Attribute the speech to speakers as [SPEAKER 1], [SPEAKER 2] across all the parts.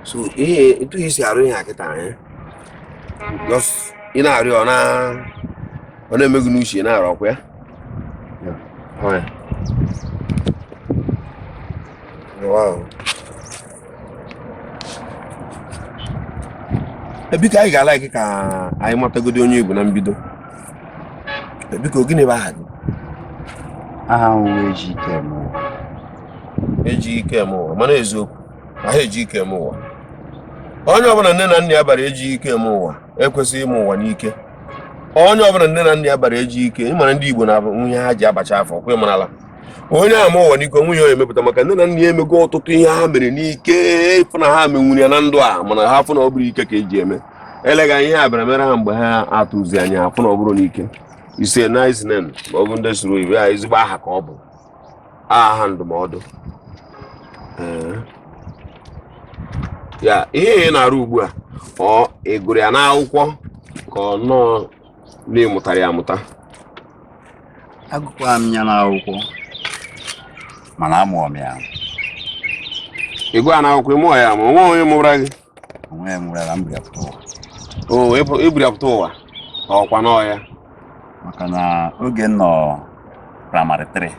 [SPEAKER 1] So ihe etu i si arụ ihe a kịta, eh? Just ị na-arụ ya, ọ na-eme gị n'uche, ị na-arụ ọkwa ya. Ọ ya. Wow. Biko, anyị ga-alike ka anyị matagodi onye ị bụ na mbido. Biko, gịnị bụ aha gị?
[SPEAKER 2] Aha m wụ Ejike Emeụwa.
[SPEAKER 1] Ejike Emeụwa. Mana eziokwu, aha Ejike Emeụwa, onye ọbụla nne na nna ya bara Ejike Emeụwa ekwesịghị ịma ụwa n'ike. Onye ọbụla nne na nna ya bara Ejike, ị mara ndị Igbo na-abụ ihe ha ji abacha afọ kwa, ịmarala onye ama ụwa n'ike onwe ya ọ emepụta, maka nne na nna ya emego ọtụtụ ihe ha mere n'ike, fụ na ha menwuru ya na ndụ a, mana ha fụ na ọ bụrụ ike ka eji eme. Eleghị anya ihe a bịara mere ha mgbe ha atụzi anya, afụ na ọ bụrụ n'ike. It's a nice name, ma ọ bụ ndị soro oyibo ya, ezigbo aha ka ọ bụ, aha ndụmọdụ. Ee. Ya ihe ị na-arụ ugbu a, ọ ị gụrụ ya n'akwụkwọ ka ọ nọọ na ị mụtara ya amụta?
[SPEAKER 2] Agụkwa m ya n'akwụkwọ, mana amụọ m ya.
[SPEAKER 1] Ị gụọ ya n'akwụkwọ, ị mụọ ya, ma onwe onye mụra gị?
[SPEAKER 2] Onwe ya mụrụ ya, m buru ya pụta ụwa.
[SPEAKER 1] O i buru ya pụta ụwa, ọkwa n'ọya?
[SPEAKER 2] Maka na oge m nọ primary 3,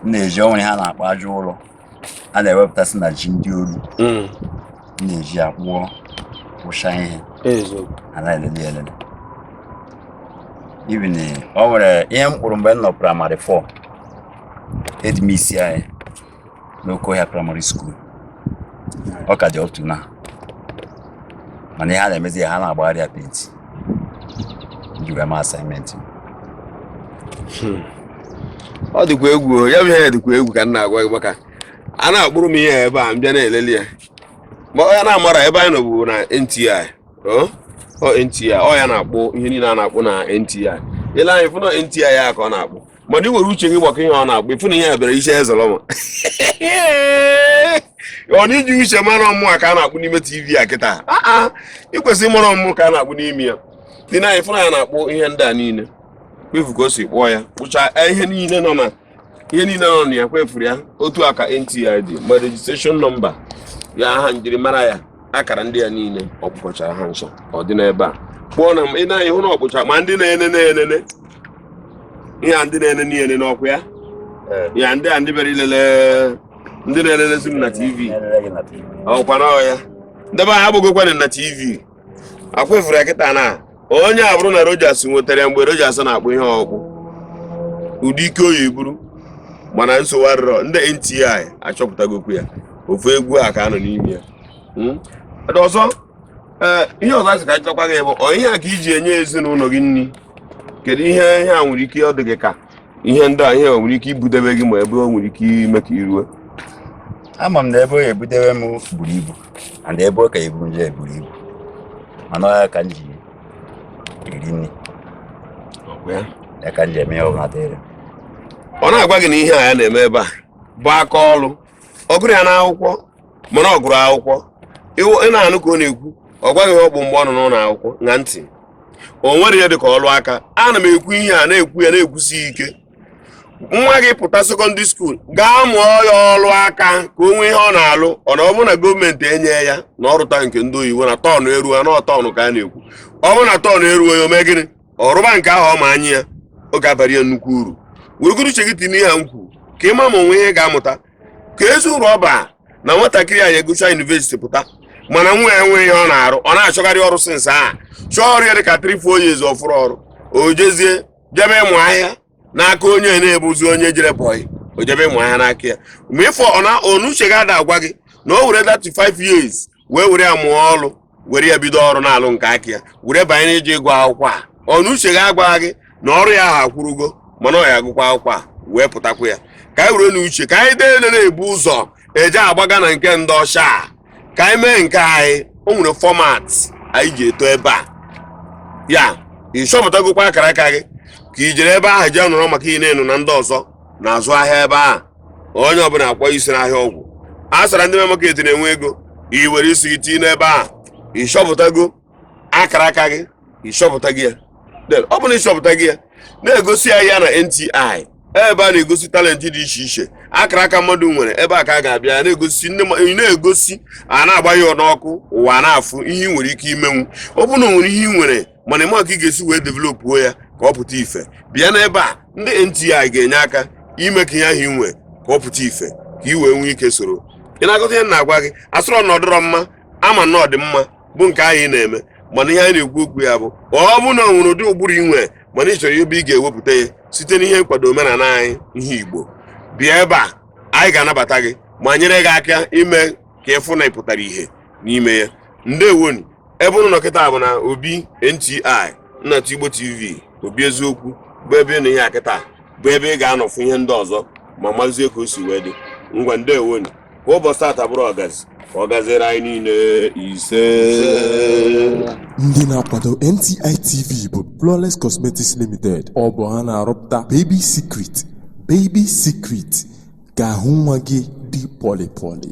[SPEAKER 2] m na-eji, o nwere ihe a na-akpọ aja ụlọ a na-ewepụtasị na ji ndị olu. M na-eji ya kpụọ kpụcha ihe.
[SPEAKER 1] Eziokwu.
[SPEAKER 2] A na-elele elele. Even o nwere ihe m kpụrụ mgbe m nọ primary 4, headmiss anyị n'Okeọhịa Primary School, ọ ka dị otu na, mana ihe a na-emezi ya, ha na-agbagharị ya paint iji wee mee assignment.
[SPEAKER 1] Ọ dịkwa egwu o, ya bụ ihe dịkwa egwu ka m na-agwa gị, maka a na-akpụrụ m ihe ebe a, m bịa na-eleli ya, ma ọ ya na-amara ebe anyị nọ bụ na NTI. Ọ NTI, ọ ya na-akpụ ihe niile a na-akpụ na NTI. Ile anyị fụ na NTI ya ka ọ na-akpụ, mana ị were uche gị gbakọ ihe ọ na-akpụ, ịfụ na ihe a bịara isi ezọrọ, ma ọ na iji uche mara ọmụ a ka a na-akpụ n'ime TV a kịta. Aa, ị kwesịrị ịmara ọmụ ka a na-akpụ n'ime ya dị na anyị fụna ya na-akpụ ihe ndị a niile. Kwefu ka o si kpụọ ya, kpụchaa ihe niile nọ na ihe niile nọ na ya, kwefuru ya otu a ka NTI dị, ma registration number ya, aha njirimara ya, akara ndị ya niile, ọ kpụkọchara ha ncha, ọ dị n'ebe a kpụọ na ị na-anya hụ na ọkpụcha, ma ndị na-enene enene ihe a, ndị na-enene enene ọkụ ya, ya ndị a, ndị bịara ilele, ndị na-elelezi m na TV. Ọkwa na ya ndebe anyị agbagokwanị na TV akwefuru ya kịta na onye a bụrụ na Rogers nwetara ya mgbe Rogers na-akpụ ihe ọkpụ ụdị ike oyi buru, mana nsogbu arịrọ, ndị NTI achọpụtagokwu ya. Ofu egwu a ka a nọ n'ime ya. Ọzọ, ee, ihe ọzọ asị ka anyị chọkwa gị bụ, ọ ihe a ka iji enye ezinụlọ gị nri? Kedu ihe ihe a nwere ike ọ dị gị ka ihe ndị a, ihe o nwere ike ibudebe gị, ma ebe o nwere ike ime ka i ruo?
[SPEAKER 2] Ama m na ebe ọ ga-ebudebe m buru ibu, and ebe ọ ka ebu nje buru ibu, mana ọ ya ka m ji eri nri.
[SPEAKER 1] Ya.
[SPEAKER 2] Ya ka m ji eme ya ọbụla dịrị.
[SPEAKER 1] Ọ na-agwa gị na ihe a ya na-eme ebe a bụ aka ọrụ. Ọ gụrụ ya n'akwụkwọ, mana ọ gụrụ akwụkwọ, ị na-anụ ka ọ na-ekwu, ọ gwaghị ihe ọ bụ mgbe ọ nọ n'ụlọ akwụkwọ. Ṅa ntị, o nwere ihe dị ka ọrụ aka. Ana m ekwu ihe a, na-ekwu ya, na-ekwusi ike. Nwa gị pụta secondary school, gaa mụọ ya ọrụ aka ka o nwee ihe ọ na-alụ. Ọ na ọ bụrụ na gọọmenti enye ya na ọrụta nke ndị oyibo na turn eruo na turn ka a na-ekwu, ọ bụrụ na turn eruo ya, o mee gịnị? Ọrụba nke ahụ ọ ma anya ya, ọ ga-abara ya nnukwu uru. Weregoro uche gị tinye ihe a m kwuru ka ị ma ma onwe ihe ga-amụta ka ezi uru ọ baa na nwatakịrị a ya egụcha university pụta, mana nwa ya enweghị ihe ọ na-arụ, ọ na-achọgharị ọrụ since a chọọ ọrụ ya dị ka 3-4 years, ọfụrụ ọrụ, o jezie jebe ịmụ ahịa n'aka onye na-ebuzi onye jere boy, o jebe ịmụ ahịa n'aka ya. Ma ịfọ ọ na onuche ga-ada agwa gị na o were 35 years wee were ya mụọ ọrụ, were ya bido ọrụ na-alụ nke aka ya, were banye n'ije ịgụ akwụkwọ a, ọnuche ga-agwa gị na ọrụ ya ahụ akwụrụgo, mana ọ ya agụkwa akwụkwọ a wee pụtakwa ya. Ka anyị were n'uche ka anyị dee na-ebu ụzọ eje agbaga na nke ndị ọcha a, ka anyị mee nke anyị. O nwere format anyị ji eto ebe a. Ya ị chọpụtagokwa akara aka gị ka i jere ebe ahụ jee nọrọ maka ị na-enu na ndị ọzọ na-azụ ahịa ebe ahụ, onye ọbụla akwa isi n'ahịa ọgwụ a sara ndị market na-enwe ego, i were isi gị tinye n'ebe ahụ. Ị chọpụtago akara aka gị? Ị chọpụta gị ya? Then, ọ bụ na ịchọpụta gị ya, na-egosi ya ya na NTI. Ebe a na-egosi talent dị iche iche, akara aka mmadụ nwere. Ebe a ka a ga-abịa na-egosi ndị ị na-egosi, a na-agba ya n'ọkụ, ụwa na-afụ ihe ị nwere ike imenwu. Ọ bụrụ na o nwere ihe ị nwere mana ịma ka ị ga-esi wee developuo ya ka ọ pụta ife, bịa n'ebe a. Ndị NTI ga-enye aka ime ka ihe ahụ ị nwe ka ọ pụta ife, ka ị wee nwee ike soro. Ị na-agụta ihe m na-agwa gị? Asịrọ na ọ dịrọ mma, ama na ọ dị mma bụ nke ahụ ị na-eme, mana ihe anyị na-ekwu okwu ya bụ, ọ bụ na o nwere ụdị ụbụrụ ị nwere mana ị chọrọ ebe ị ga-ewepụta ya site n'ihe nkwado omenala anyị, ihe Igbo, bịa ebe a. Anyị ga-anabata gị ma nyere gị aka ime ka ịfụ na ị pụtara ihe n'ime ya. Ndewonu. Ebe ụnụ nọ kịta bụ na obi NTI Nnatụ Igbo TV, obi eziokwu bụ ebe ị nọ. Ihe a kịta bụ ebe ị ga-anọ fụ ihe ndị ọzọ ma mazie ka o si wee dị. Ngwa, ndewonu. Ka ụbọchị tata bụrụ ọgazi, ka ọ gaziere anyị niile. Ise.
[SPEAKER 3] Ndị na-akwado NTI TV bụ Flawless Cosmetics Limited. Ọ bụ ha na-arụpụta Baby Secret. Baby Secret ka ahụ nwa gị dị pọlị pọlị.